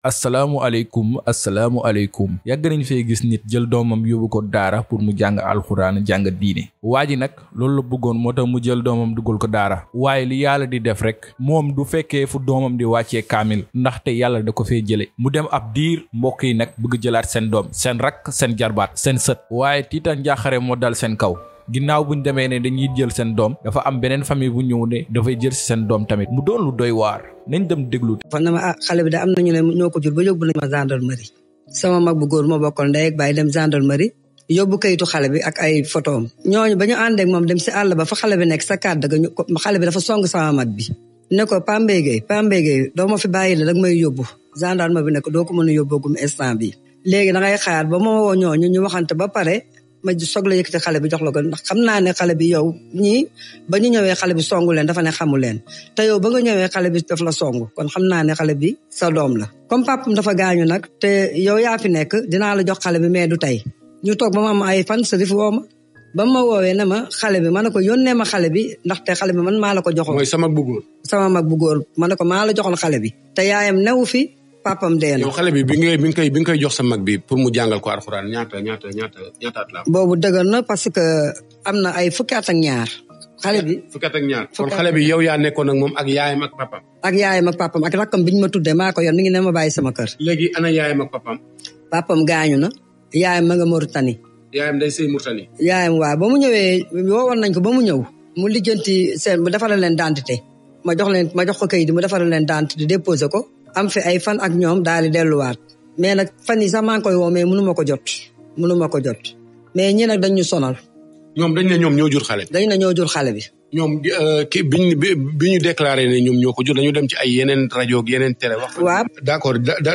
asalaamualeykum yàgg nañ fee gis nit jël doomam yóbbu ko daara pour mu jàng alxuraan jàng diine waa ji nag loolu la bëggoon moo tax mu jël doomam dugal ko daara waaye li yàlla di def rek moom du fekkee fu doomam di wàccee kaamil ndaxte yàlla da ko fee jële mu dem ab diir mbokk yi nag bëgg jëlaat seen doom seen rakk seen jarbaat seen sët waaye tiita njaaxare moo dal seen kaw ginnaaw buñ demee ne dañuy jël seen doom dafa am beneen famille bu ñëw ne dafay jël si seen doom tamit mu doon lu doy waar nañ dem déglu. fan na ma xale bi da am nañu ne ñoo ko jur ba yóbbu nañu ma gendarmerie sama mag bu góor ma bokkal ndey ak baay dem gendarmerie yóbbu kayitu xale bi ak ay photoom ñooñu ba ñu ànd ak moom dem si àll ba fa xale bi nekk sa kàdd ga xale bi dafa song sama mag bi ne ko Pambey Gueye doo ma fi bàyyi la dag may yóbbu gendarme bi ne ko doo ko mën a yóbboogum instant bi léegi da ngay xaar ba ma woo ñooñu ñu waxante ba pare ma soog la yëkkati xale bi jox la ko ndax xam naa ne xale bi yow ñii ba ñu ñëwee xale bi songu leen dafa ne xamu leen te yow ba nga ñëwee xale bi daf la songu kon xam naa ne xale bi sa doom la comme papam dafa gaañu nag te yow yaa fi nekk dinaa la jox xale bi mais du tey ñu toog ba ma am ay fan Serif woo ma ba ma woowee ne ma xale bi ma ne ko yónnee ma xale bi ndaxte xale bi man maa la ko joxoon. mooy sama mag bu góor ma ne ko maa la joxoon xale bi te yaayam newu fi papam dee na. yow xale bi bi nga koy jox sa mag bi pour mu jàngal ko alxuraan ñaata at la. boobu dëgër na parce que am na ay fukki at ak ñaar. xale bi fukki at ak ñaar kon xale bi yow yaa nekkoon ak moom ak yaayam ak papam. ak yaayam ak papam ak rakkam bi ñu ma tuddee maa ko yor mi ngi ne ma bàyyi sama kër. léegi ana yaayam ak papam. papam gaañu na yaayam ma nga Mauritanie. yaayam day sëy Mauritanie. yaayam waaw ba mu ñëwee woowoon nañ ko ba mu ñëw mu lijjanti seen mu defaral leen identité ma jox ko kayit mu defaral leen identité déposé ko. am fi ay fan ak ñoom daal di delluwaat mais nag fan yi sax maa ngi koy woo mais mënu ma ko jot mais ñi nag dañ ñu sonal. ñoom dañ ne ñoom ñoo jur xale bi. dañ ne ñoo jur xale bi. ñoom bi ñu déclaré ne ñoom ñoo ko jur dañu dem ci ay yeneen rajo ak yeneen télé wax. waaw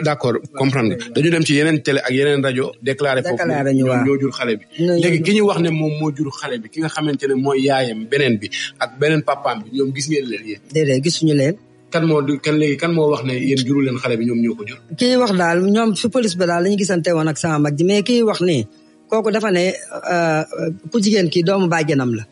d'accord comprendre nga dañu dem ci yeneen télé ak yeneen rajo. déclaré foofu ñoom ñoo jur xale bi. léegi ki ñu wax ne moom moo jur xale bi ki nga xamante ne mooy yaayam beneen bi ak beneen papaam bi ñoom gis ngeen leen yéen. déedéet gisuñu leen. kan moo wax ne yéen juru leen xale bi ñoom ñoo ko jur. kii wax daal ñoom fi police ba daal la ñu gisante woon ak sama mag ji mais kii wax nii kooku dafa ne ku jigéen kii doomu bàjjanam la.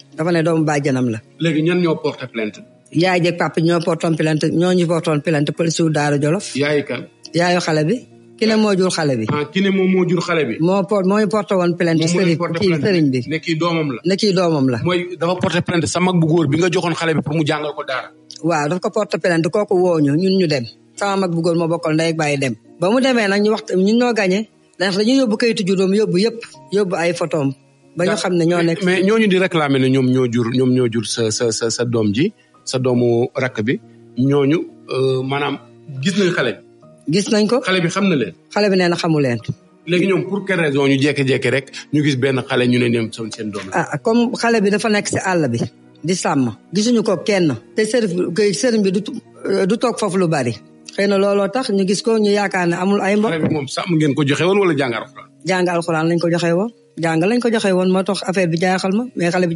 léegi ñan ñoo porté plainte. yaay jeeg papa ñoo portoon plainte ñu portoon plainte police wu Daara Jolof. yaayu kan. yaayu xale bi. ki ne moo jur xale bi. ki ne moom moo jur xale bi. moo porté woon plainte sëriñ bi. ne kii doomam la. mooy dafa porté plainte sa mag bu góor bi nga joxoon xale bi pour mu jàngal ko daara. waaw dafa ko porte plainte kooku wooñu ñun ñu dem sama mag bu góor moo bokkal ndey ak baay dem ba mu demee nag ñu wax ñun ñoo gagné ndax dañuy yóbbu kayitu juróom yóbbu ay photom ba ñu xam ne ñoo nekk. mais ñooñu di réclamer ne ñoom ñoo jur sa doom ji sa doomu rakk bi ñooñu maanaam gis nañ xale bi. gis nañ ko xale bi xam na leen. xale bi nee na xamu leen. léegi ñoom pour quelle raison ñu jékki-jékki rek ñu gis benn xale ñu ne ñoom seen doom la. comme xale bi dafa nekk si àll bi. di sàmm gisuñu ko kenn te sëriñ bi du toog foofu lu bari xëy na looloo tax ñu gis ko ñu yaakaar ne amul ay mbokk. xale bi moom sàmm ngeen ko joxe woon wala jàng alxuraan. jàng alxuraan lañ ko joxe woon moo tax affaire bi jaaxal ma mais xale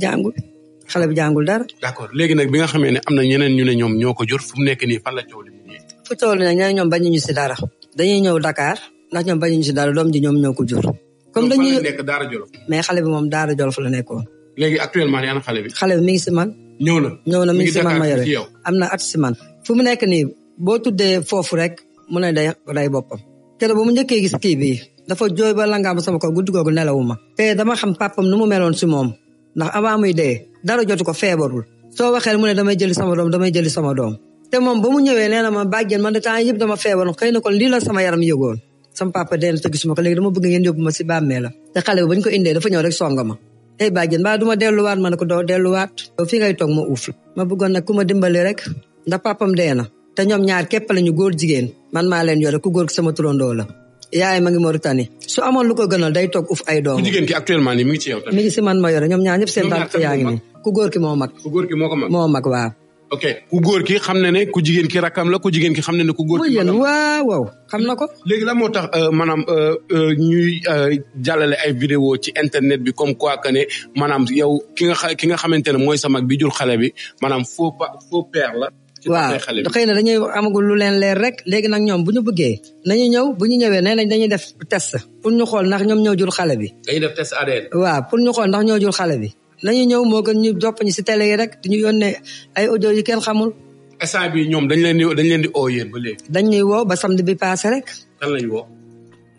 bi jàngul dara. d'accord léegi nag bi nga xamee ne am na ñeneen ñu ne ñoom ñoo ko jur fu mu nekk nii fan la coow li mu ñëwee. fu coow li nag ñoom bañuñu si dara dañuy ñëw Dakar ndax ñoom bañuñu si dara doom ji ñoom ñoo ko jur. comme dañuy nekk Daara Jolof. mais xale bi moom Daara Jolof la nekkoon. léegi actuellement ni ana xale bi. xale bi mi ngi si man. ñëw na mi ngi si man ma yore am na at si man. fu mu nekk nii boo tuddee foofu rek mu ne day boppam. keroog ba mu njëkkee gis kii bi dafa jooy ba langaam sama ko guddi googu nelawuma. te dama xam papam nu mu meloon si moom ndax avant muy dee dara jotu ko feebarul. soo waxee mu ne damay jëli sama doom. te moom ba mu ñëwee nee na ma bàjjen man de temps yëpp dama feebaroon xëy na kon lii la sama yaram yëgoon. sama papa dee na te gisuma ko léegi dama bëgg ngeen yóbbu ma si bàmmee la. te xale bi bañ ko indee dafa ñëw rek songa ma. bàjjen mbaa duma delluwaat ma ne ko doo delluwaat. fii ngay toog ma uuf la. ma bëggoon nag ku ma dimbali rek ndax papam dee na te ñoom ñaar képp lañu góor jigéen man maa leen yore ku góor ki sama turandoo la. yaay ma ngi Mauritanie su amoon lu ko gënal day toog uuf ay doom. ku jigéen ki actuellement nii mi ngi ci yow tamit. mi ngi si man ma yore ñoom ñaar ñëpp seen tànk yaa ngi nii. ku góor ki moo mag. moo mag waaw. ok ku góor ki xam na ne ku jigéen ki rakkam la ku jigéen ki xam na ne ku góor ki magam waaw xam na ko. léegi la moo tax maanaam ñuy jàllale ay vidéo ci internet bi comme quoi que ne maanaam yow ki nga xamante ne mooy sa mag bi jur xale bi maanaam faux père la. waaw xëy na dañuy amagul lu leen leer rek léegi nag ñoom bu ñu bëggee nañu ñëw bu ñu ñëwee nee nañ dañuy def test pour ñu xool ndax ñoom ñoo jur xale bi. dañuy def test ADN. waaw pour ñu xool ndax ñoo jur xale bi. nañu ñëw moo gën ñu topp ñu si télé yi rek ñu yónnee ay audio yi kenn xamul. instant bi ñoom dañ leen di oo yéen ba léegi. dañ ñuy woo ba samedi bi passé rek. kan lañ woo.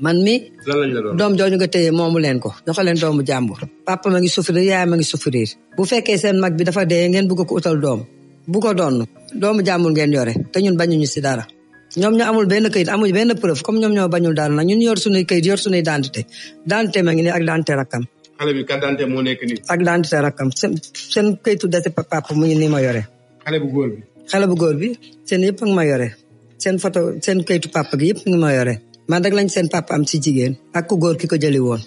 man mi lan lañ la doon doom jooju nga téye moomu leen ko joxe leen doomu jàmbur. papa ma ngi souffrir yaay ma ngi souffrir. bu fekkee seen mag bi dafa dee ngeen bëgg ko utal doom bu ko doon doomu jàmbur ngeen yore te ñun bañuñu si dara. ñoom ñoo amul benn këyit amuñu benn preuve comme ñoom ñoo bañul dara nag ñun yor suñuy këyit yor suñuy identité ma ngi nii ak identité rakkam. xale bi carte d'identité moo nekk nii. ak identité rakkam seen këyitu dese papa mu ngi nii ma yore. xale bu góor bi. xale bu góor bi seen yëpp a ngi ma yore seen photo seen këyitu papa gi yëpp ngi ma yore man rek lañ seen papa am si jigéen ak ku góor ki ko jëli woon.